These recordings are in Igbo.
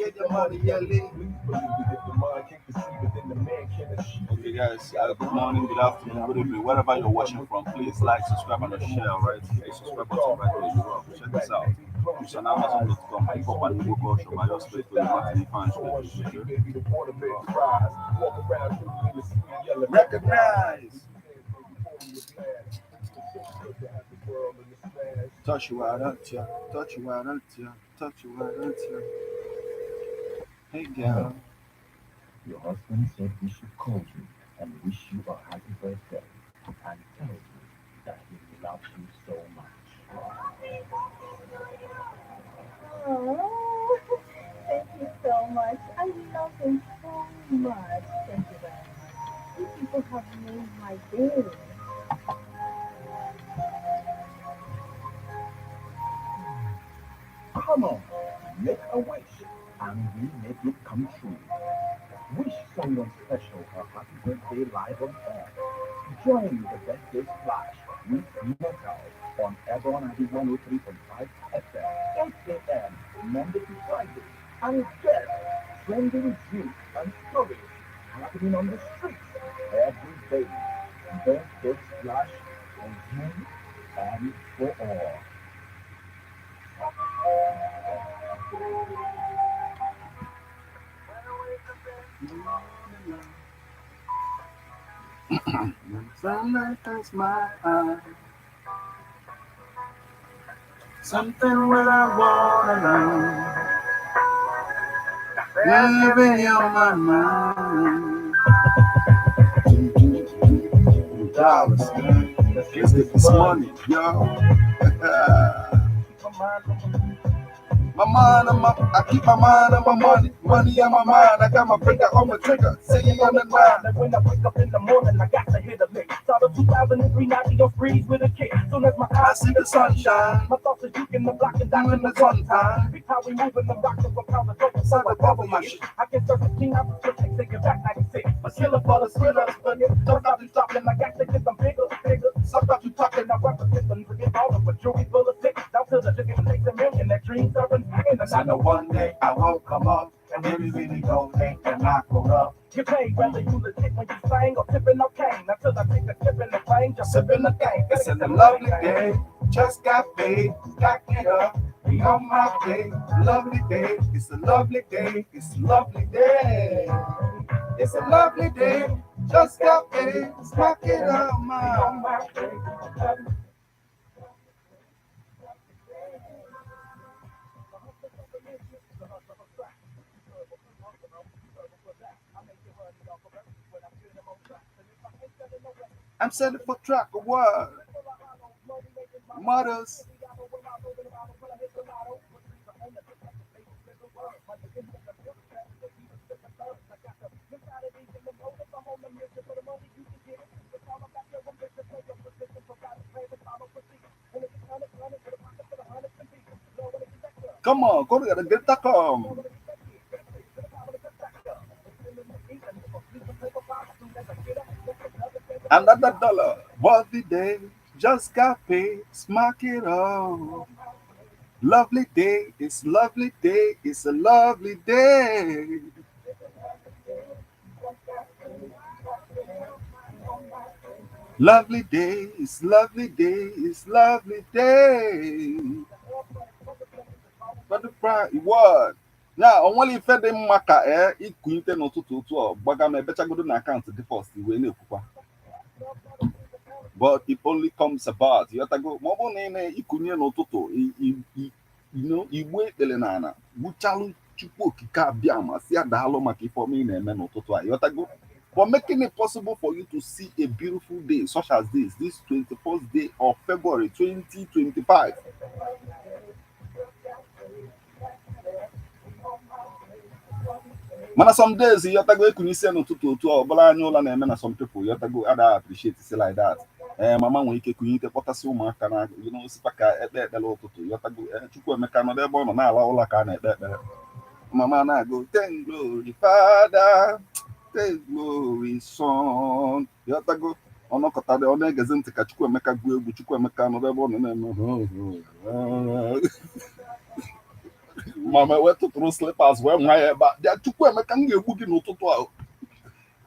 Get the money, yelling. Okay, guys, good morning, good afternoon, good evening, wherever you're watching from. Please like, subscribe, and share. All right, hit the subscribe button right there. You rock. Check this out. It's on Amazon.com. Hip hop and Igbo culture by yours faithfully, Martin Ifan. Recognize. Touch you out, ya. Touch you out, ya. Touch you out, ya. Hey, girl. Your husband said we should call you and wish you a happy birthday and tell you that he loves you so much. Oh, thank you so much. I love him so much. Thank you very much. You people have made my day. Come on, make a wish and we make it come true. Wish someone special a happy birthday live on air. Join the Birthday Splash with Metal on Airborne 103.5 FM, 8 a.m., Monday to Friday, and get trending news and stories happening on the streets every day. Birthday Splash for you and for all. Sunlight hurts my eye. Something where I wanna learn. Living on my mind. Dollars, man. Let's get this money, yo. My mind on my, I keep my mind on my money, money on my mind. I got my finger on the trigger, singing on the line. When I wake up in the morning, I got to hit a lick. Saw the 2003 Nike on freeze with a kick. Soon as my I eyes see the sunshine, my thoughts are juking the block and doing dodging the the gun. sun time. Big how we moving the rockers from pound to dope Inside so the I bubble, bubble my my shit. shit. I can serve 15 hours for take it back 96. A killer for the thrillers, but don't stop you stopping. I got to get them bigger, bigger. Some thought you talking, I represent them. Forget all of a jewelry full of six. Down to the chicken, takes a million. That dreams are in and I I know know one day I will come up, and maybe really go think and not grow up. You pay whether you legit when you sing or tipping okay. Until I take a tip in the plane, just sipping the game. It's a lovely day, just got paid, stack it up, be on my way. Lovely day, it's a lovely day, it's a lovely day. It's a lovely day, just got paid, stack it up, Be man. on my way. I'm selling for track of what? Mothers. Come on, go to get that come. Another dollar. Worthy day. Just got paid. Smack it up. Lovely day. It's lovely day. It's a lovely day. Lovely day. It's lovely day. It's lovely day. But the price what? Ya onwere ife dị mma ka ee ikunite n'ụtụtụ otu ọ gbaga m ebechagodo na akaụntụ dị first wee na-ekwukwa, but it only comes about, ịghọtago, ma ọ bụrụ na ị na-ikunye n'ụtụtụ igbu ekpere na ala gbuchalụ Chukwu Okike abịa ma si adaalụ maka ife ọma ị na-eme n'ụtụtụ a, ịghọtago, for making it possible for you to see a beautiful day such as this 21st day of February 2025. Mana some days, ịghọtago, ekunye isi ya n'ụtụtụ otu ọ bụla anya ụla na-eme na some people, ịghọtago, ada appreciate si like that. Ee, mama nwere ike kunye ite kpọtasị ụmụaka na osikpa ka ekpe ekpere ụtụtụ, ịghọtago. Ee, Chukwuemeka nọdụ ebe ọ nọ na-ala ụla ka a na-ekpe ekpere, mama na-agụ ten glory Father, ten glory Son, ịghọtago. Ọnọkọta ọ na-egezi ntị ka Chukwuemeka gụọ egwu. Chukwuemeka nọdụ ebe ọ nọ na-eme. Mama wee tụtụrụ slippers wee nwa ya ebe a. Bịa, Chukwuemeka, m ga-egbu gị n'ụtụtụ a.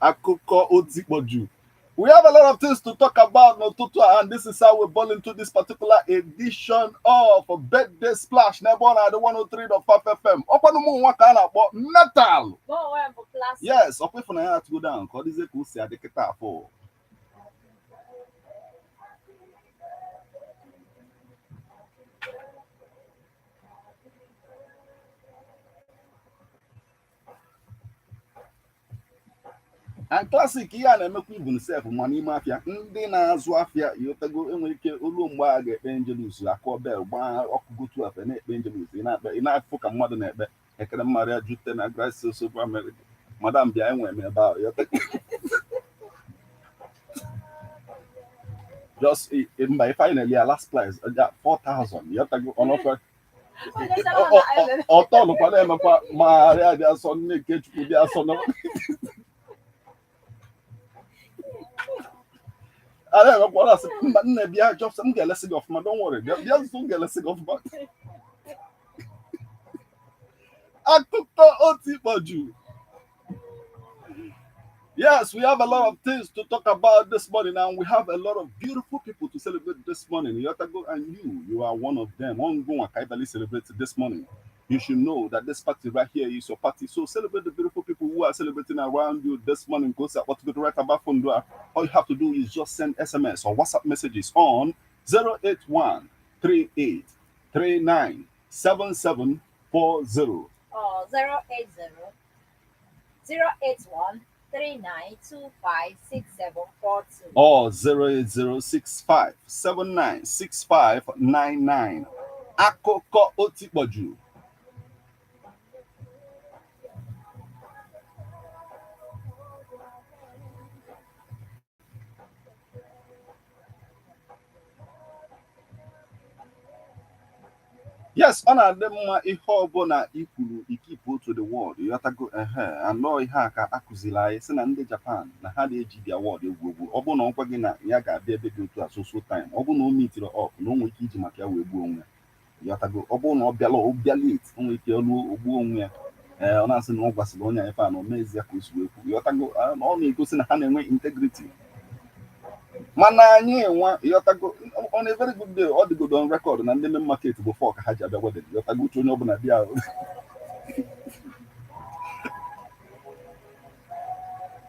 Akụkọ otikpọju. We have a lot of things to talk about n'ụtụtụ a, and this is how we ball into this particular edition of Birthday Splash n'ebe ọ na-adị 103.5 FM. Ọkwanụ mụ nwa ka a na-akpọ Metal. Mụ onwe m bụ Classic. Yes, ọkwa ịfụnanya atụgo down ka ọ dịzie ka o si adị kịta afọ. And Classic, ihe a na-emekwa ibun sef ma n'ime afịa ndị na-azụ afịa yotego enwere ike olu mgbe a ga-ekpe Angelus, akụọ bell, gbaa ọkụgo 12 na-ekpe Angelus, ị na-akpe, ị na-afụ ka mmadụ na-ekpe ekele Maria jute na Grace Sopa Mary, madam bịa, enwere m ebe ahụ yotego. Just mba, ife anyị na-eli ya last price 4000 yotego ọnụọkwa. Onye sara na ebe. Ọtọ nụkwa na-emekwa Maria dị asọ, nne nke Chukwu dị asọ na a na-emekwa ọ na-asị mba, nne bịa, jọs m ga-elesi gị ọfụma, don't worry, bịa bịa nso, m ga-elesi gị ọfụma. Akụkọ otu ikpọju. Yes, we have a lot of things to talk about this morning, and we have a lot of beautiful people to celebrate this morning. Yotago, and you are one of them. One go and Kaibali celebrate this morning. You should know that this party right here is your party. So celebrate the beautiful people who are celebrating around you this morning. Go what to go right about Fundua. All you have to do is just send SMS or WhatsApp messages on 081 38 39 7740. Or 080 081 3925 6742. Or 08065 796599. Akụkọ otikpọju. Yes, ọ na-adị mma ihe ọbụla i kwuru ikipụ to the world, ịghọtago? Ehe, anọ ihe a ka akụziri anyị sị na ndị Japan na ha na-eji their word egwu egwu. Ọ bụrụ na ọ gwa gị na ya ga-abịa ebe dị otu a so so time, ọ bụrụ na o mitiri up na o nwere ike iji maka ya wee gbuo onwe ya, ịghọtago? Ọ bụrụ na ọ bịala, ọ bịa late, o nwere ike luo ogbuo onwe ya. Ee, ọ na-asị na ọ gwasịrị onye a ife a na o meezi ya ka o si wee kwu, ịghọtago? Ọ na-egosi na ha na-enwe integrity, mana anyị enwe, ịghọtago, on a very good day, ọ dịgodo on record na ndị main market bụ fọ ka ha ji abịa wedding, ịghọtago? Uche onye ọbụla bịa.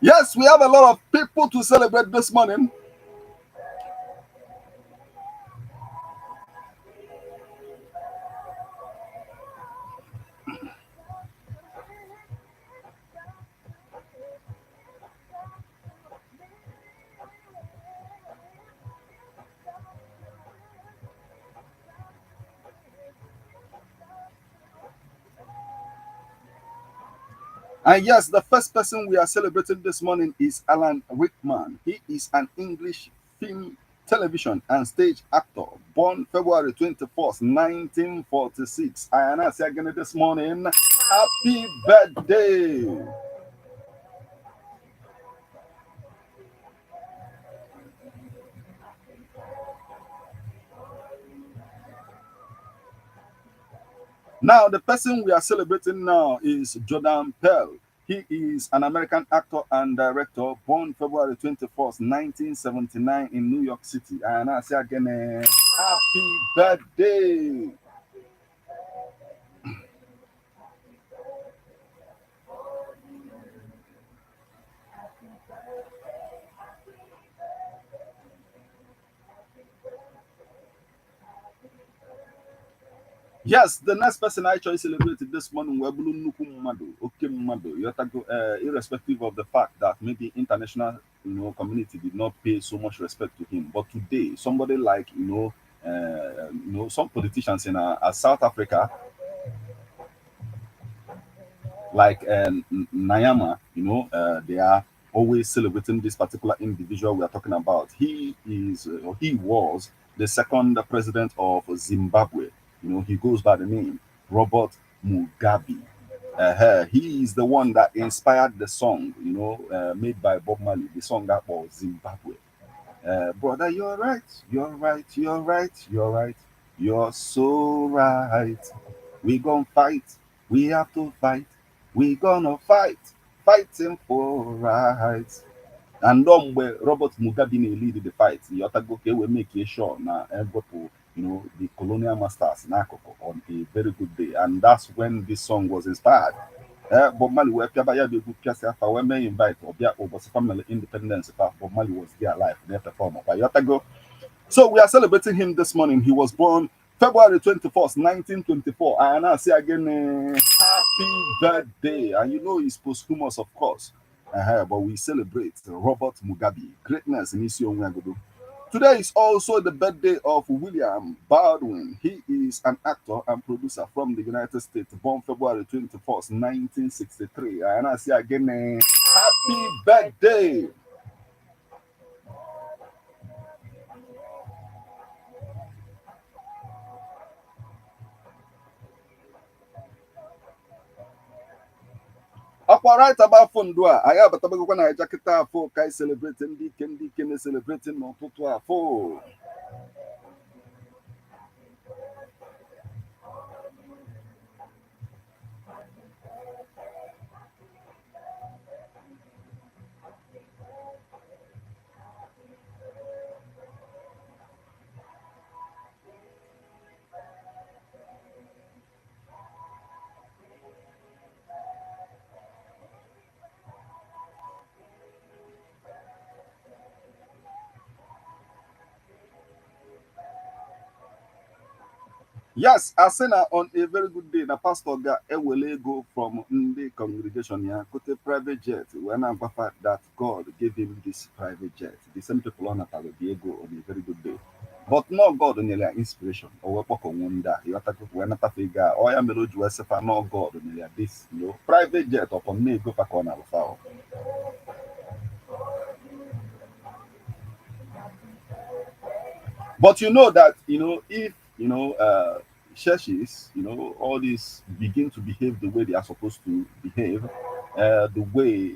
Yes, we have a lot of people to celebrate this morning. And yes, the first person we are celebrating this morning is Alan Rickman. He is an English film, television, and stage actor, born February 24th, 1946. I announce again this morning, happy birthday! Now, the person we are celebrating now is Jordan Peele. He is an American actor and director, born February 24th, 1979 in New York City. And I say again, happy birthday! Yes, the next person I actually celebrated this morning wee bụrụ nnukwu mmadụ, oke mmadụ, ịghọtago, irrespective of the fact that maybe international community did not pay so much respect to him. But today, somebody like some politicians in South Africa, like Nayama, they are always celebrating this particular individual we are talking about. He is, or he was, the second president of Zimbabwe. He goes by the name Robert Mugabe. He is the one that inspired the song, made by Bob Marley, the song that was Zimbabwe. Brother, you're right, you're right, you're right, you're right, you're so right. We gonna fight. We have to fight. We gonna fight. Fighting for rights. And ọ mgbe Robert Mugabe na-lead the fight, ịghọtago, ka e wee make sure na ewepụ the colonial masters n'akụkụ on a very good day, and that's when this song was inspired. Bob Marley wee pịaba ya bụ egwu, pịasị afa, wee mee invite ọbịa ụbọchị family independence fa. Bob Marley was there live na-perform ọkwa, ịghọtago. So we are celebrating him this morning. He was born February 21st, 1924. And I say again, happy birthday. And you know he's posthumous, of course. But we celebrate Robert Mugabe. Greatness in isi onwe agodo. Today is also the birthday of William Baldwin. He is an actor and producer from the United States, born February 21st, 1963. And I say again, happy birthday. Ọkwa right about ndụ a anyị abatabagokwa na aja kịta afọ ka anyị celebrate ndị ike, ndị ike na-celebrate n'ụtụtụ afọ. Yes, asị na on a very good day na pastor ga-ewele ego from ndị congregation ya kote private jet wee na-agwafa that God gave him this private jet. The same people ọ natara the ego on a very good day. But no, God nyere ya inspiration o wee kpọkọnwu ndị a, ịghọtago, wee natafe ego a. Ọ ya mere o ji wee sịfa no God nyere ya this private jet upon na ego fa ka ọ na-alụfa ọ. But you know that, if, churches, all these begin to behave the way they are supposed to behave, the way,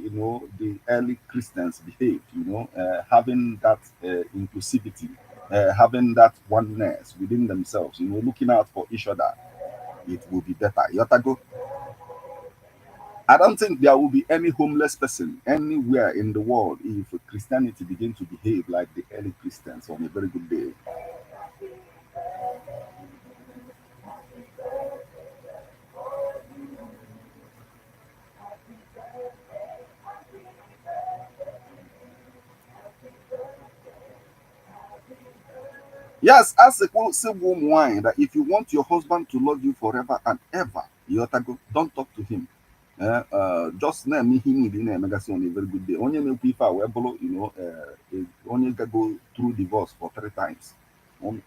the early Christians behaved, having that inclusivity, having that oneness within themselves, looking out for each other, it will be better. Ịghọtago? I don't think there will be any homeless person anywhere in the world if Christianity begin to behave like the early Christians on a very good day. Yes, as a say wine that if you want your husband to love you forever and ever, ịghọtago, don't talk to him. Just na-eme ihe niile na-emegasị on a very good day. Onye na-ekwu ife a wee bụrụ onye gago through divorce for three times. On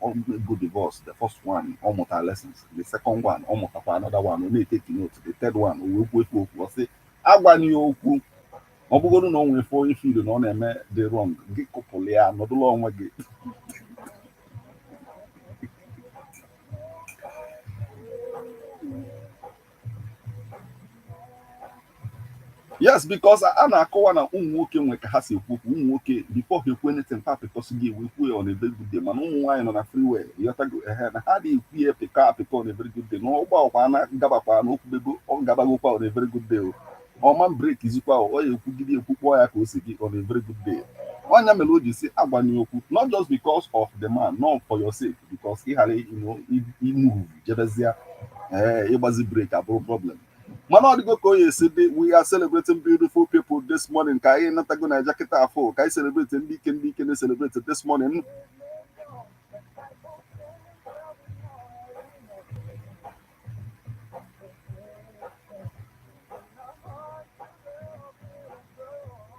go divorce, the first one, ọ mụta lessons. The second one, ọ mụtakwa another one, ọ na-eteki note. The third one, o wee kwuo efe okwu, ọ sị agwana ya okwu. Ọ bụgoro na ọ nwee fo ife na ọ na-eme the wrong, gị kụpụrụ ya, nọdụla onwe gị. Yes, because a na-akọwa na ụmụ nwoke nwe ka ha si ekwu okwu. Ụmụ nwoke, before ha ekwu anything, fa apịkọsị gị ewe kwuo ya on a very good day, mana ụmụ nwaanyị nọ na freeway, ịghọtago, ehe, na ha dị ekwu ya pịkọ apịkọ on a very good day na ụgbọ ọkwa na gabakwa na okwubego ọ gabagokwa on a very good day o ọma break izikwa ọ ya ekwugide ekwu kpọọ ya ka o si gị on a very good day. Ọnya mere o ji si agwanye okwu, not just because of the man, not for your sake, because ị ghara imove jebezie ee ịgbazi break abụrụ problem. Mana ọ dịgo ka o ya esi dị. We are celebrating beautiful people this morning. Ka anyị natago na kịta afọ ka anyị celebrate ndị ike, ndị ike na-celebrate this morning.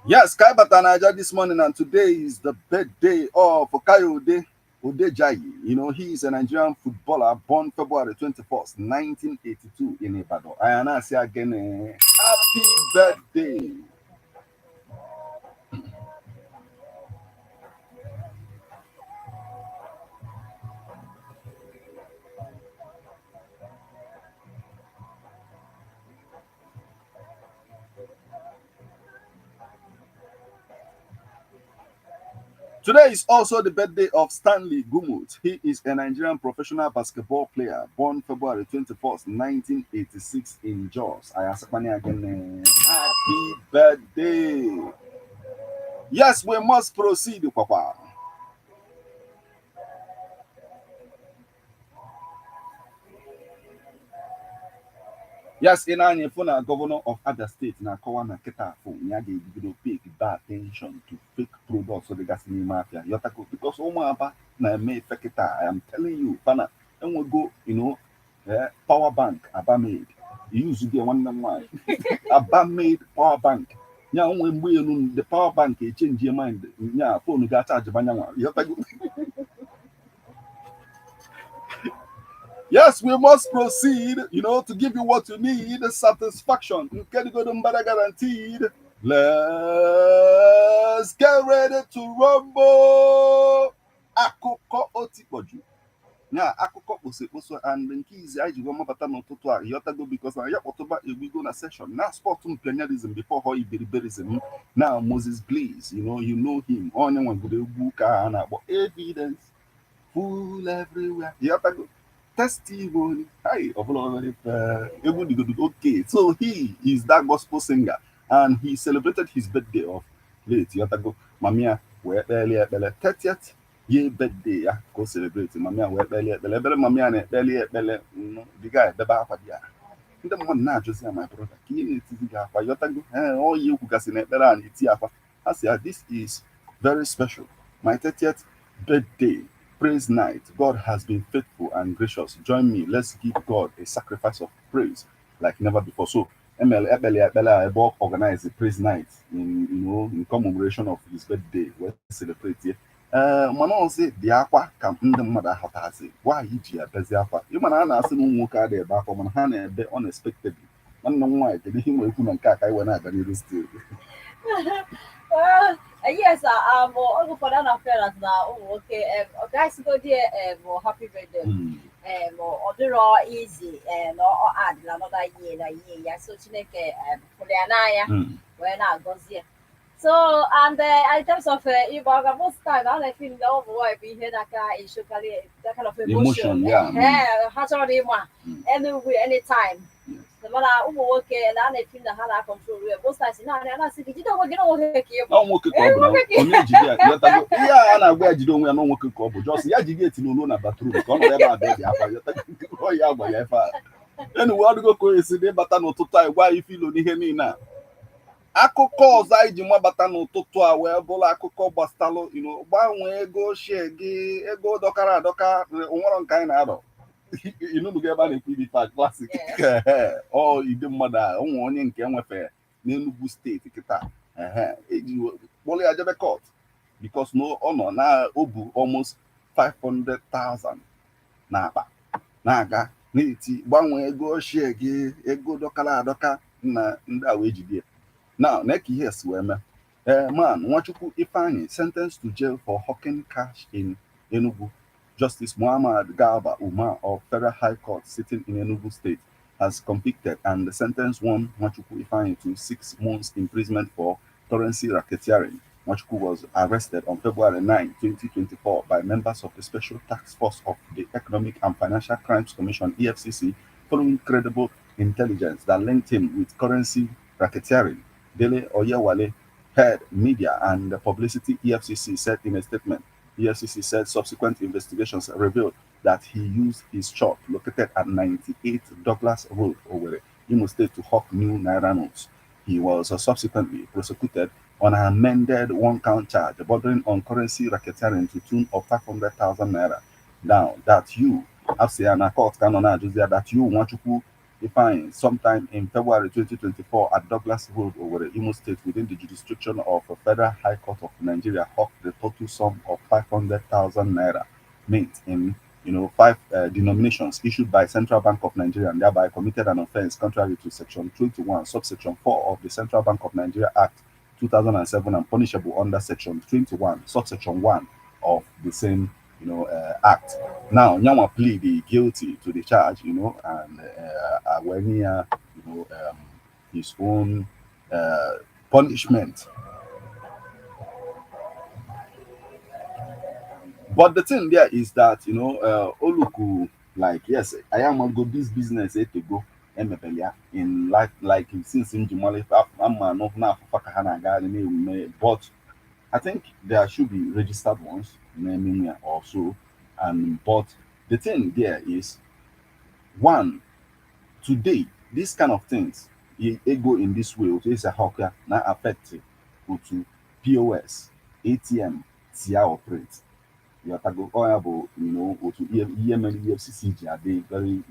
Yes, Kai bata Naija this morning, and today is the birthday of Kayode Odejayi. He is a Nigerian footballer born February 21st, 1982 in Ibadan. I announce again, happy birthday. Today is also the birthday of Stanley Gumut. He is a Nigerian professional basketball player born February 21st, 1986 in Jos. I ask again, happy birthday. Yes, we must proceed, Papa. Yes, ị na-anya fụ na gọvanọ of Abia Steeti na-akọwa na kịta afọ ya ga-ebido pay bad attention to fake products dịgasị n'ime afịa yọtago, because ụmụaba na-eme ife kịta. I am telling you, fana enwego power bank Aba made use gị, nwanne m nwaanyị. Aba made power bank nya onwe mgbe elu the power bank echenji mind nya phone ga-achaji banya nwa yọtago. Yes, we must proceed, to give you what you need, satisfaction. Nkedigodo mbada guaranteed. Let's get ready to rumble. Akụkọ otikpọju. Ya akụkọ kposo and nke izi anyị ji gwa mabata n'ụtụtụ a yọtago, because na ya kpọtụba egwigo na session na sport mpianiarism before họ iberiberism. Now Moses Bliss, you know him, onye nwegoro egwu ka a na-akpọ Evidence Full Everywhere, yọtago, testimony. Hi, okay, so he is that gospel singer and he celebrated his birthday of late. Yọtago, mamia wee kpelie ekpele 30th year birthday ya ka o celebrate. Mamia wee kpelie ekpele ebere, mamia na-ekpeli ekpele the guy ebebe akwa dị ya. Ndị mmadụ na-ajụzi ya, "My brother, ka ihe na-etizi gị akwa?" Yọtago, ee, ọ ya ekwugasị na ekpere a na-eti akwa. Ha si ya, "This is very special, my 30th birthday praise night. God has been faithful and gracious. Join me. Let's give God a sacrifice of praise like never before." So ML Ebele Ebele Ebo organized a praise night in you know in commemoration of his birthday. We celebrate it. Mana ọzọ dị akwa ka ndị mmadụ aghọtazi nwaanyị ji ebezi akwa. Ịma na a na-asị na ụmụ nwoke adịghị ebe akwa, mana ha na-ebe unexpectedly. Nwanne m nwaanyị, kedu ihe ị nwere ikwu na nke a ka anyị wee na-aga n'iru still? Well, yes, oge ụfọdụ a na-afeel that na ụmụ nwoke, guys go there, happy birthday. Ọ dịrọ easy, na ọ add na another year na year ya, so Chineke fụrụ ya n'anya wee na-agọzi ya. So and in terms of ịgba aka, most time a na-efeel na ụmụ nwaanyị bụ ihe na-aka eshokarị that kind of emotion. Emotion, yeah. Ha chọrọ ịma anywhere, anytime. Mana ụmụ nwoke na a na-efeel na ha na-acontrol ya most times, na na-asị gị jide onwe gị na nwoke ka ị bụ. Ọ nwoke ka ọ bụ na onye jide ya yọtago ihe a na-agwa ya jide onwe ya na nwoke ka ọ bụ, just ya jide etinye olu na bathroom ka ọ nọrọ ebe a bịa dị akwa yọtago. Ọ ya agwa ya ife a. Anyway, ọ dịgo ka o esi dị ịbata n'ụtụtụ a gwa anyị filo n'ihe niile a. Akụkọ ọzọ anyị ji mabata n'ụtụtụ a wee bụrụ akụkọ gbasalụ gbanwee ego ochie gị, ego dọkara adọka nwere nke anyị na-arọ ịnụnụgo ebe a na-ekwu ibi fa classic. Ọ ide mmadụ a onwe onye nke nwefere n'Enugu Steeti kịta, ehe, eji kpọrọ ya jebe court because no ọ nọ na o bu almost 500,000 n'akpa na-aga na-eti gbanwee ego ochie gị, ego dọkara adọka, na ndị a wee jide ya. Now, na ka ihe si wee mee, man Nwachukwu Ifeanyi sentenced to jail for hawking cash in Enugu. Justice Muhammad Garba Umar of Federal High Court sitting in Enugu State has convicted and sentenced one Nwachukwu Ifeanyi to 6 months imprisonment for currency racketeering. Nwachukwu was arrested on February 9, 2024 by members of the Special Task Force of the Economic and Financial Crimes Commission, EFCC, following credible intelligence that linked him with currency racketeering. Dele Oyewale, head media and publicity EFCC, said in a statement. EFCC said subsequent investigations revealed that he used his shop located at 98 Douglas Road, Owerri, Imo State, to hawk new Naira notes. He was subsequently prosecuted on an amended one-count charge bordering on currency racketeering to tune of 500,000 naira. Now, that you, Afsiana court can that you, Nwachukwu Ifeanyi, sometime in February 2024 at Douglas Road, Owerri, Imo State, within the jurisdiction of a Federal High Court of Nigeria, hawked the total sum of 500,000 naira mint in five denominations issued by Central Bank of Nigeria and thereby committed an offense contrary to Section 21, subsection 4 of the Central Bank of Nigeria Act 2007 and punishable under Section 21, subsection 1 of the same act. Now, Nyanwa pleaded guilty to the charge, and when he, his own punishment. But the thing there is that Oluku, like, yes, I am go this business to go emepere ya in like since njimali ama no na afụfa ka ha na-agagharị na-ewume, but I think there should be registered ones na-eme ya also. And but the thing there is, one, today this kind of things ego in this way, otu esi ahụ ya na affect otu POS, ATM si ya operate. Ịghọtago? Ọ ya bụ otu ihe mere EFCC ji adị very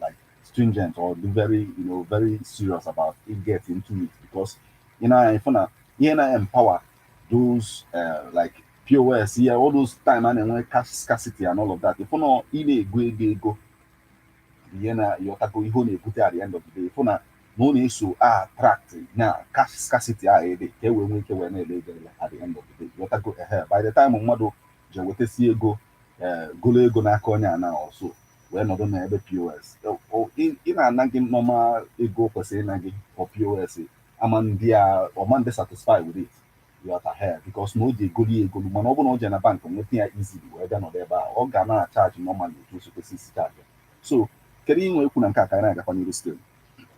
like stringent or be very very serious about it, get into it, because if na ihe na empower those like POS, yeah, all those time a na-enwe cash scarcity and all of that. If na ị na-ego ego ihe na, ịghọtago, ihe ọ na-ebute at the end of the day, ịfụ na ọ na-eso attract na cash scarcity a ede ka e wee nwee ike wee na-ele ego ele at the end of the day. Ịghọtago? Ehe, by the time mmadụ ji ewetasi ego, ee, golo ego n'aka onye a na ọsọ wee nọdụ n'ebe POS, ị na-ana gị normal ego kwesịrị ịna gị for POS, ama ndị a ọma ndị satisfied with it. Ịghọta? He because na o ji egolu ya egolu, mana ọ bụrụ na o je na bank nweta ya easily wee bịa nọdụ ebe a, ọ ga na-achaji normally otu o si kwesị isi chaji. So kedu ihe inwe ekwu na nke a ka anyị na-agakwa n'iru still?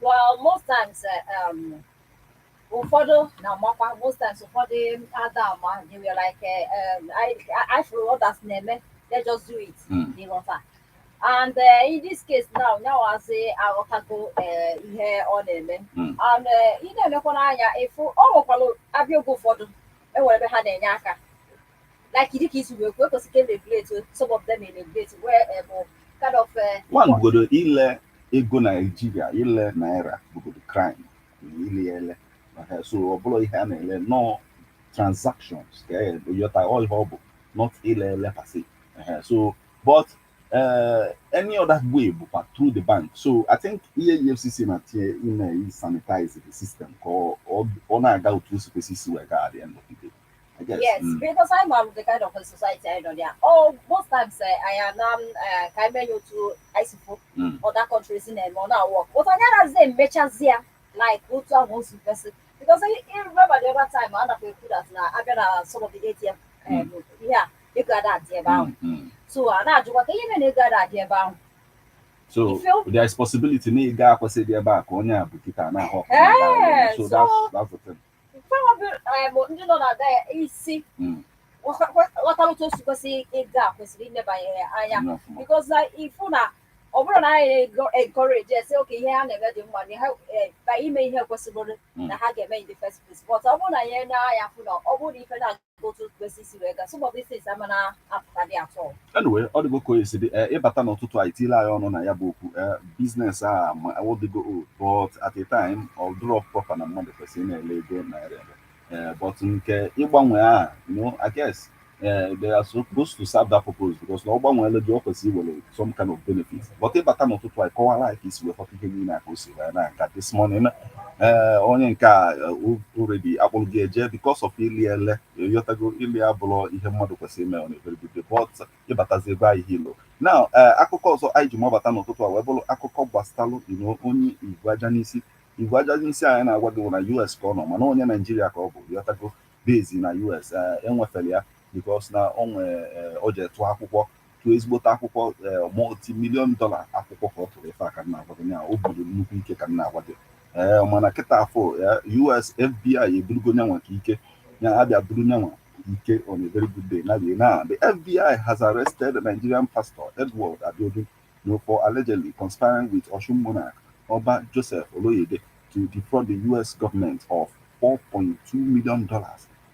Well, most times, ụfọdụ na-amakwa, most times ụfọdụ ada ama. They were like, I feel others na-eme, they just do it. Ịghọta? And in this case now, nyawazi aghọtago ihe ọ na-eme. And ị na-emekwa n'anya ịfụ ọ nwekwara abịa oge ụfọdụ enwere ebe ha na-enye aka, like dịka isi wee kwuo, ekwesịrị ka regulate some of them, regulate where kind of One bugodo ile ego Naijiria, ile naira bugodo crime, ile ya ele. So ọ bụla ihe a na-ele no transactions ka e yọta ọ ihe ọ bụ, not ile ele per se. So but any other way bụkwa through the bank. So I think ihe EFCC na-tinye ime is sanitize the system ka ọ na-aga otu o si kwesị isi wee gaa at the end of the day, I guess. Yes, because I'm the kind of a society I know there. Oh, most times I am ka ime otu ICFO other countries na-eme ọ na-work. But anyị anaghịzi emechazi ya like otu ahụ o si kwesị. Because I remember the other time a nakwa ekwu that na abịa na some of the ATM, ihe a ego ada adị ebe ahụ. So a na-ajụkwa ka ihe mere na ego ada adị ebe ahụ. So You feel? There is possibility na ị ga-akwesị dị ebe a ka onye a bụ kịta na-ahụ ọkụ. Eh, so so- that's the thing. Probably ndị nọ na isi ghọtara otu o si kwesị ịga kwesịrị ilebanye anya Ọfụma. Because na ifu na ọ bụrụ na anyị encourage ese oke ihe ha na-eme dị mma na ha ba ime ihe kwesịrị na ha ga-eme in the first place, but ọ bụrụ na anyị na-anya fụ na ọ bụrụ na ife na-aga otu kwesị isi wee gaa, some of these things ama na-apụta dị atọ. Anyway, ọ dịgo ka o esi dị. Ịbata n'ụtụtụ a itile anyị ọnụ na ya bụ okwu business a ma ọ dịgo old, but at a time ọ dụrọ proper na mmadụ kwesịrị ị na-ele ego naira ebe. But nke ịgbanwe a, I guess they are supposed to serve that purpose because na ọ gbanweela gị, ọ kwesịrị iwere some kind of benefit. But ịbata n'ụtụtụ a kọwara anyị ka isi wee ghọta ihe niile a ka o si wee na-aga this morning. Onye nke a already akpọrọ gị eje because of ili ele, ịghọtago, ili abụrụ ihe mmadụ kwesịrị ime on a very good day, but ịbatazi ebe anyị hilo now. Akụkọ ọzọ anyị ji mabata n'ụtụtụ a wee bụrụ akụkọ gbasalụ onye igwe aja n'isi. Igwe aja n'isi anyị na-agwa gị bụ na US ka ọ nọ, mana onye Naijiria ka ọ bụ, ịghọtago, base na US. Enwefere ya because na o nwee o je tụọ akwụkwọ, tụọ ezigbote akwụkwọ, multi million dollar akwụkwọ ka ọ tụrụ. Ife a ka m na-agwa gị ya, o buru nnukwu ike ka m na-agwa gị. Ee, mana kịta afọ US FBI eburugo nyanwa ka ike ya abịa buru nyanwa ike on a very good day. Now, the FBI has arrested Nigerian pastor Edward Abiodun for allegedly conspiring with Osun monarch Oba Joseph Oloyede to defraud the US government of $4.2 million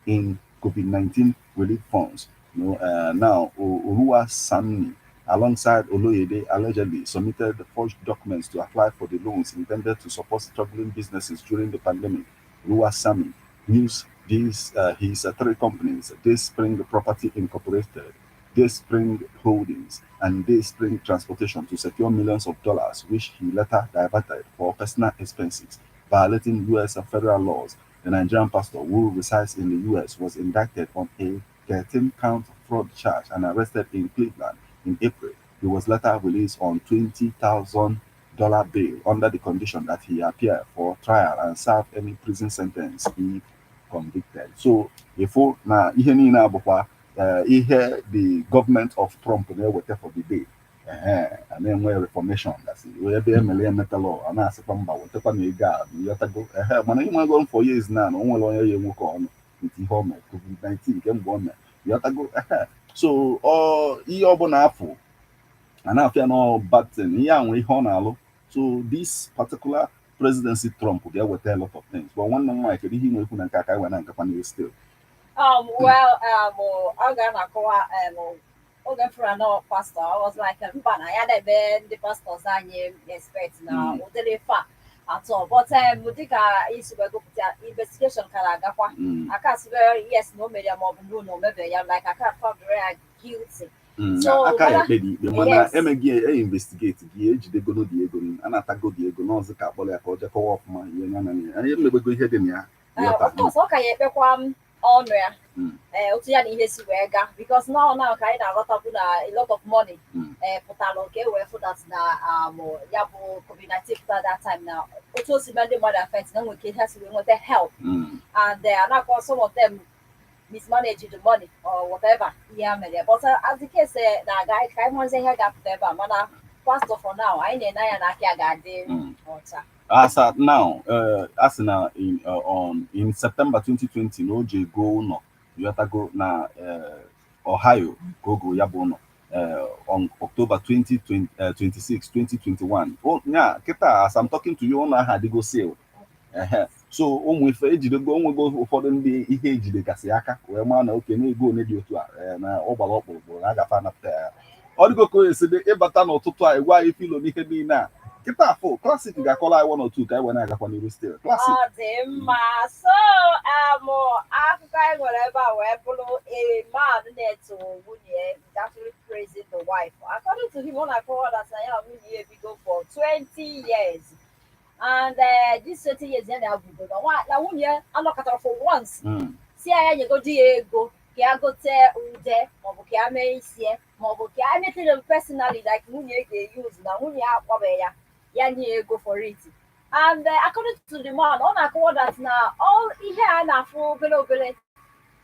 in COVID-19 relief funds. Now, Oluwasanmi, alongside Oloyede, allegedly submitted forged documents to apply for the loans intended to support struggling businesses during the pandemic. Oluwasanmi used these his three companies, Spring Property Incorporated, Spring Holdings, and Spring Transportation, to secure millions of dollars, which he later diverted for personal expenses, violating U.S. federal laws. The Nigerian pastor, who resides in the U.S., was indicted on a 13-count fraud charge and arrested in Cleveland in April. He was later released on $20,000 bail under the condition that he appear for trial and serve any prison sentence if convicted. So, ifo na ihe niile abụkwa Ihe the government of Trump na-eweta for the day, ehe, a na-enwe reformation gasị ebe emere emetala, a na-asịkwa mba, wetakwa na ego a yọtago. Ehe, mana ịnwego for years na o nwere onye ya enwoke ọnụ nke ihe o mere COVID-19 kemgbe o mere yọtago. Ehe, so ọ ihe ọbụla afọ a na-afịa na bad thing, ihe a nwere ihe ọ na-alụ. So this particular presidency Trump ga-eweta a lot of things. But nwanne m nwaanyị, kedu ihe ị nwere ikwu na nke a ka anyị wee na-agakwa n'ihu still? Well, ọ ga na-akọwa oge m fụrụ anọ pastor, I was like, mba, na ya na-eme ndị pastors anyị expect na ụdịrị ife a atọ. But dịka isi wee gụpụta, investigation ka na-agakwa. Aka sịbe yes na o mere ya ma ọ bụ no na o mebe ya, like aka found ya guilty. So, aka ya ekpebi ikpe, mana emeghị e investigate gị, ejidegoro dị ego, a na-atago dị ego n'ọzọ ka akpọrọ ya ka ọ jekọwa ọfụma ihe ya na ya anyị emebego ihe dị na ya. Ghọta? Of course, ọ ka ya ekpekwa m ọnụ ya otu ya na ihe si wee gaa, because now ka anyị na-aghọtakwu na a lot of money pụtara ka e wee fụ that na ya bụ COVID-19 pụtara that time, na otu o si mee ndị mmadụ affect, na nwere ike ha si wee nweta help and a na-akpọ some of them mismanage the money or whatever ihe ha mere. But as the case na-aga, ka anyị nwezie ihe ga-apụta ebe a. Mana pastor, for now, anyị na-ene anya na aka ya ga-adị ọcha. As at now, as na in on in September 2020 na o ji ego ụlọ yọtago na Ohio ka ogo ya bụ ụlọ on October 2020, 26 2021. O nya kịta, as I'm talking to you, ụlọ ahụ adịgo sale. Ehe, so ụmụ ife ejidego, onwego ụfọdụ ndị ihe ejidegasị aka wee maa na oke na ego one dị otu a na ọ gbara ọkpụrụkpụrụ na agafe anapụta ya. Ọ dịgo ka o esi dị ịbata n'ụtụtụ a, ịgwa anyị filo n'ihe niile a kịta. Afọ Classic ga-akọrọ anyị one or two ka anyị wee na-agakwa n'iru still. Classic. Ọ dị mma. So akụkọ anyị nwere ebe a wee bụrụ a man na-eto nwunye is actually praising the wife. According to him, ọ na-akọwa that na ya na nwunye ya ebigo for 20 years, and this 20 years ya na-abụgo na na nwunye ya anọkọtara for once si ya nyegodi ya ego ka ya gote ude, maọbụ ka ya mee isi ya, maọbụ ka ya anything personally, like nwunye ga-use, na nwunye ya akpọbe ya ya nye ya ego for it. And according to the man, ọ na-akọwa that na all ihe a na-afụ obere obere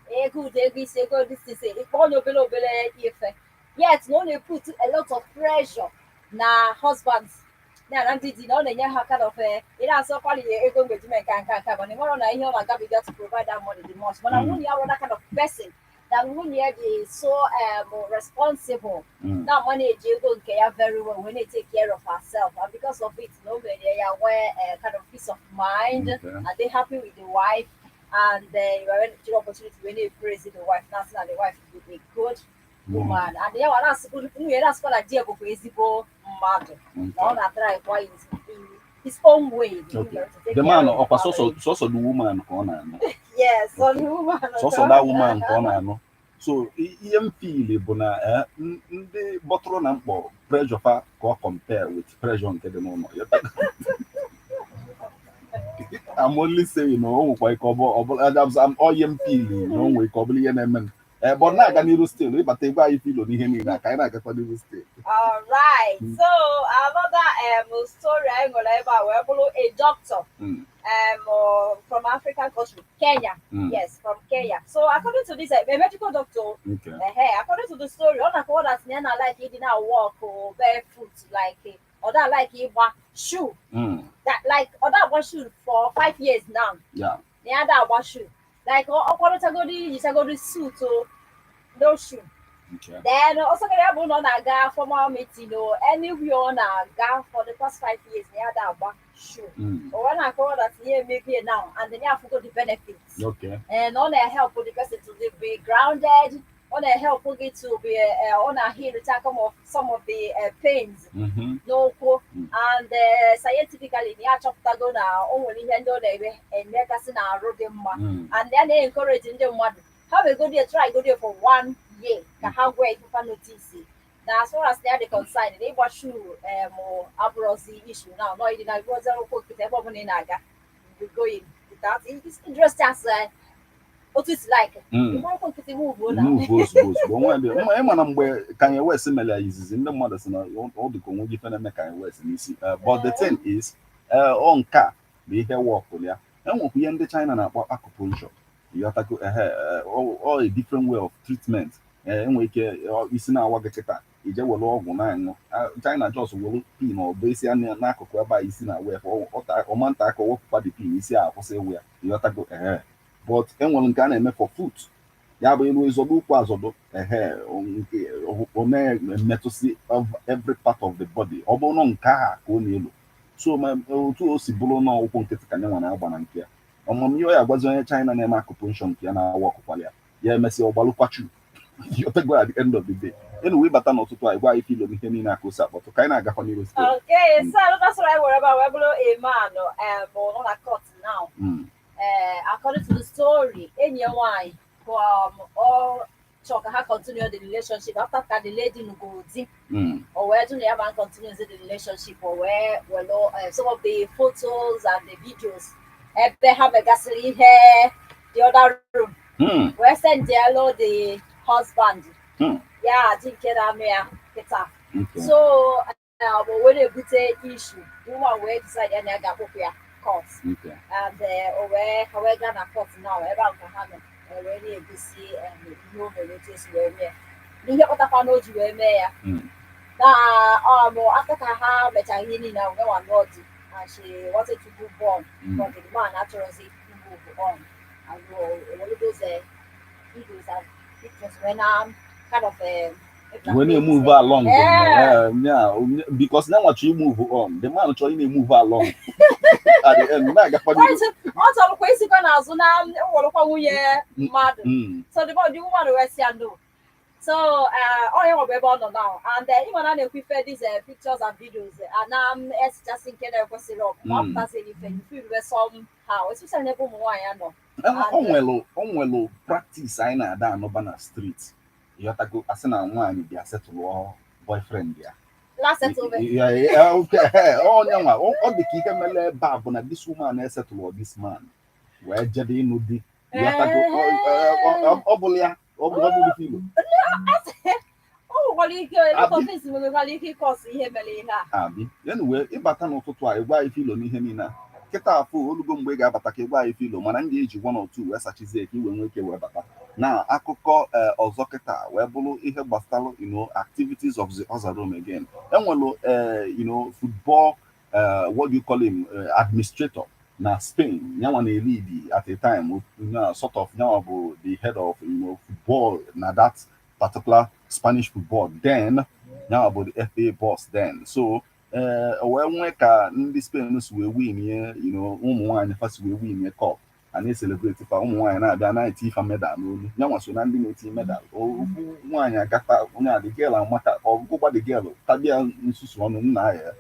ego ude, ego isi, ego this is ịkpọ onye obere obere ife, yet na ọ na-put a lot of pressure na husbands na ndị di, na ọ na-enye ha kind of ị na-asọ kwali ego mgbe jime nke a, nke a, nke a, mana ị nwere na ihe ọ na-agabiga to provide that money dị much. Mana nwunye ya wụ that kind of person, na nwunye ya dị so responsible na manage ego nke ya very well, when they take care of herself, and because of it, na o mere ya nwee kind of peace of mind and they happy with the wife. And were the opportunity when they praise the wife na sị na the wife is a good woman, and ya wa na-asịkwa nwunye na-asịkwa na di ya bụkwa ezigbo mmadụ, na ọ na-atry kwa in his own way to take The care man of the ọkwa sọsọ family. Sọsọ the woman ka ọ na-anụ? Yes, so the woman. Sọsọ that woman ka ọ na-anụ. So ihe m feel bụ na ndị bọtụrụ na mkpọ pressure fa ka ọ compare with pressure nke dị n'ụlọ. I'm only saying na o nwekwa ike ọ bụ ọ bụla ọ ihe m feel na o nwere ike ọ bụla ihe na-eme m. But na-aga n'iru still, ịbata egwe anyị filo n'ihe niile a ka anyị na-agakwa n'iru still. All right. So another story anyị nwere ebe a wee bụrụ a doctor from African country, Kenya. Yes, from Kenya. So according to this, a medical doctor, according to the story, ọ na-akọwa that na ya na like ịdị na walk barefoot, like ọ da like ịgba shoe. That like ọ da agba shoe for 5 years now. Na ya da agba shoe. Like ọ kwadotagodi yichagodi suit o, no shoe. Then also ya bụ na ọ na-aga formal meeting o, anywhere ọ na-aga for the past 5 years, na ya da agba shoe. But when I call that here maybe now and then you have the benefits. And ọ na-help the person to be grounded, ọ na-help gị to be ọ na-heal some of the pains n'ụkwụ. And scientifically, na ya achọpụtago na o nwere ihe ndị ọ na-eme emegasị na arụ dị mma. And ya na-encourage ndị mmadụ ha wee go there, try go there for one year ka ha gwa ifefa notice na as far as they are concerned, na ịgba shoe abụrụzi issue now, no ịdị na ịbụrụzi ụkwụ nkịtị ebe ọbụla ị na-aga, you be going without. It's interesting as otu isi like ịgba ụkwụ nkịtị move na Move ozugbo ozugbo onwe dị mma. Ịma na mgbe Kanye West mere ya izizi, ndị mmadụ sị na ọ dị ka onwe gị ife na-eme Kanye West n'isi. But the thing is, ọ nke a bụ ihe wọkụrụ ya. Enwekwa ihe ndị China na-akpọ acupuncture. Ịghọtago? Ehe, all a different way of treatment. Enwere ike isi na-awa gị kịta, ije were ọgwụ na-aṅụ. China just were pin ọbụ isi anya n'akụkụ ebe a isi na-awa ya, ọmanta aka wepụkwa the pin, isi a akwụsị ịwụ ya. Ịghọtago? Ehe, but enwere nke a na-eme for foot, ya bụ elu ịzọdo ụkwụ azọdo. Ehe, nke ọ na-emetụsị every part of the body. Ọ bụrụ na nke a ka ọ na-elo, so ma otu o si bụrụ na ụkwụ nkịtị ka nyanwa na-agba na nke ya, ọmụmụ ihe ya agwazi onye China na-eme acupuncture nke ya na-awa ọkụkwala ya, ya emesịa ọgbalụkwachu. Ịghọtago? At the end of the day, anyway, bata n'ụtụtụ a, gwa anyị filo ihe niile aka o si akpọtụ ka anyị na-agakwa n'iru site. Okay, so another story were about wee bụrụ a man nọ na court now. According to the story, enyi ya nwaanyị ọ chọrọ ka ha continue the relationship after ka the lady nụgoro di. O wee jụ na ya ma continue the relationship. O wee welu some of the photos and the videos ebe ha megasịrị ihe the other room wee send the husband ya di nke na-amụ ya kịta. So o wee na-ebute issue. The woman wee decide ya na ya ga-akpụpụ ya court and o wee ha wee gaa na court now. Ebe ahụ ka ha nọ wee na-egosi ihe o mere, otu esi wee mee na ihe kpọtakwa na o ji wee mee ya. Na after ka ha mechara ihe niile ahụ, nwa nụọ di and she wanted to move on, but the man achọrọzi move on, and o were those videos and pictures wee na kind of wee na-emove along. Yeah. Yeah, because na nwa chọrọ move on, the man chọrọ ị na-emove along at the end na-agakwa n'iru. Ọ chọrọkwa isikwa n'azụ na nwụrụkwa nwunye mmadụ. So the woman wee sị ya no. So ọ ya nwebe ebe ọ nọ now, and ịma na a na-ekwu ife these pictures and videos ana m esichasị nke na-ekwesịrị ọgụ ma ọ pụtasịrị ife, you feel wee somehow, especially n'ebe ụmụ nwaanyị nọ. O nwelu practice anyị na-ada anụba na street, ịghọtago? Asị na nwaanyị bịa setụlụọ boyfriend ya. Last settlement. Yeah, okay. Onye nwa ọ dị ka ihe mere ebe a bụ na this woman esetụlụ this man wee jebe ịnụ di. Ịghọtago? Ọ bụla ya ọ bụrụ filo. O nwekwara ike, a lot of things nwekwara ike ịkọsụ ihe mere ihe a. Abi anyway, ịbata n'ụtụtụ a, ịgwa anyị filo n'ihe niile a kịta afụ olugo mgbe ị ga-abata ka ịgwa anyị filo, mana m ga-eji one or two wee sachizie ka i wee nwee ike wee bata na akụkọ. Ọzọ kịta wee bụrụ ihe gbasara activities of the other room again. Enwelu football, what do you call him, administrator na Spain, nyanwa na-elead at a time, sort of nyanwa bụ the head of football na that particular Spanish football then, nyanwa bụ the FA boss then. So wee nwee ka ndị Spain si wee win ye, ụmụ nwaanyị fa si wee win ye cup, a na-ecelebrate fa, ụmụ nwaanyị na-abịa na-eti ifa medal n'olu. Nyanwa so na ndị na-eti medal. Okwu nwaanyị agata onye a, the girl amata ọgụgba, the girl tabịa nsusu ọnụ nna ya,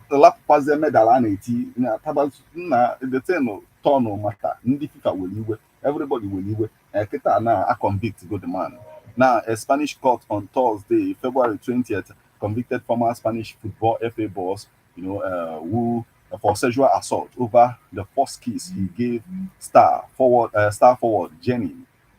lapụkwazie medal a na-eti na taba nna the thing tọn mata. Ndị FIFA were iwe, everybody were iwe. Kịta na a convict go the man. Now, a Spanish court on Thursday, February 20th, convicted former Spanish football FA boss, who for sexual assault over the first kiss he gave star forward Jenny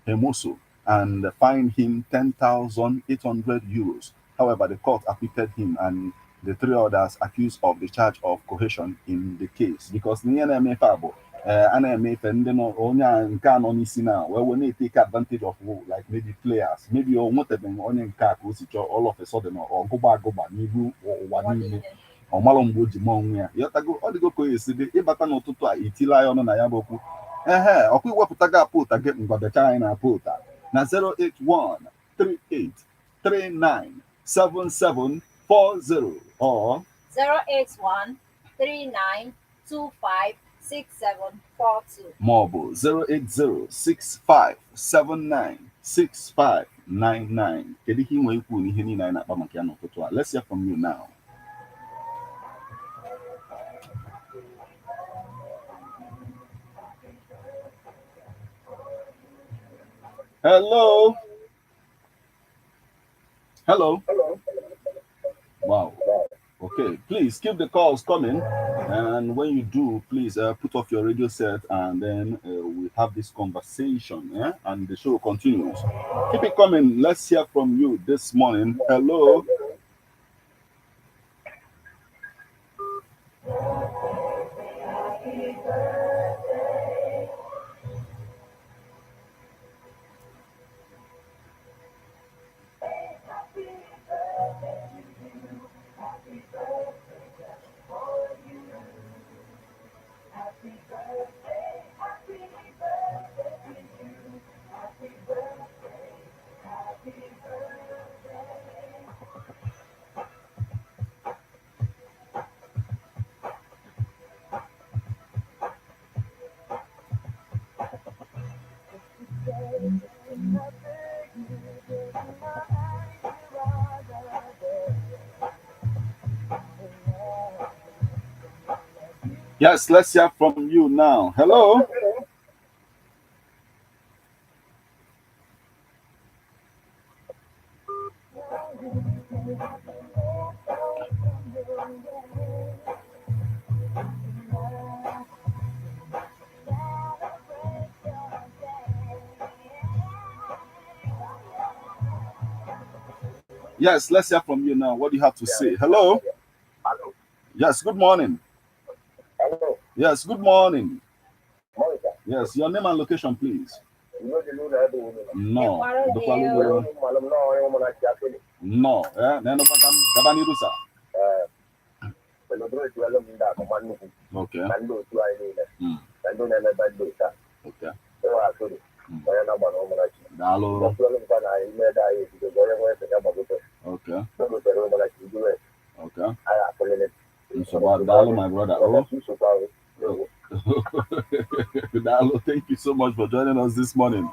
Hermoso and fined him €10,800. However, the court acquitted him and the three others accused of the charge of coercion in the case because n'ihe na-eme ife a bụ a na-eme ife ndị nọ onye a nke a nọ n'isi na wee na-etake advantage of like maybe players, maybe o nwetabeghị onye nke a ka o si chọọ. All of a sudden, ọgụgba agụgba n'ihu ụwa niile, ọ malụ mgbe o ji mee onwe ya. Ịghọtago? Ọ dịgo ka o esi dị. Ịbata n'ụtụtụ a, itile anyị ọnụ na ya bụ okwu. Ehe, ọkwa iwepụtago apụta gị, ngwa becha anyị na apụta na 081 38 39 7740 or 081 39 25 6742 maọbụ 08065796599. Kedu ihe ị nwere ikwu n'ihe niile anyị na-akpa maka ya n'ụtụtụ a? Let's hear from you now. Hello, hello. Wow. Okay, please keep the calls coming. And when you do, please put off your radio set and then we have this conversation. Yeah? And the show continues. Keep it coming. Let's hear from you this morning. Hello. Yes, let's hear from you now. Hello. Yes, let's hear from you now. What do you have to say? Hello. Hello. Yes, good morning. Hello. Yes, good morning. Morning, sir. Yes, your name and location, please. You know the Luna Ebe Unu. No. Ekwaro Dokwalu- Malum na onye ụmụ na-achị akịrị. No. Eh, nenu gbagam, gaba n'iru, sir. Ee, celebrate welu m ndị akụma nnukwu Okay. na ndị otu anyị niile na ndị na-eme birthday taa. Okay. Ịwa akịrị onye na-agba na ụmụnachi. Daalụ. Ọtụrụ m na anyị ime ede anyị ebido onye nwere ese ya gbagote. Okay. Gbagotere ụmụnachi ijuwe Okay. anyị akụlele. Nsogbu adị. Daalụ, my brother. Oh. Nsogbu ahụ. Daalụ, thank you so much for joining us this morning.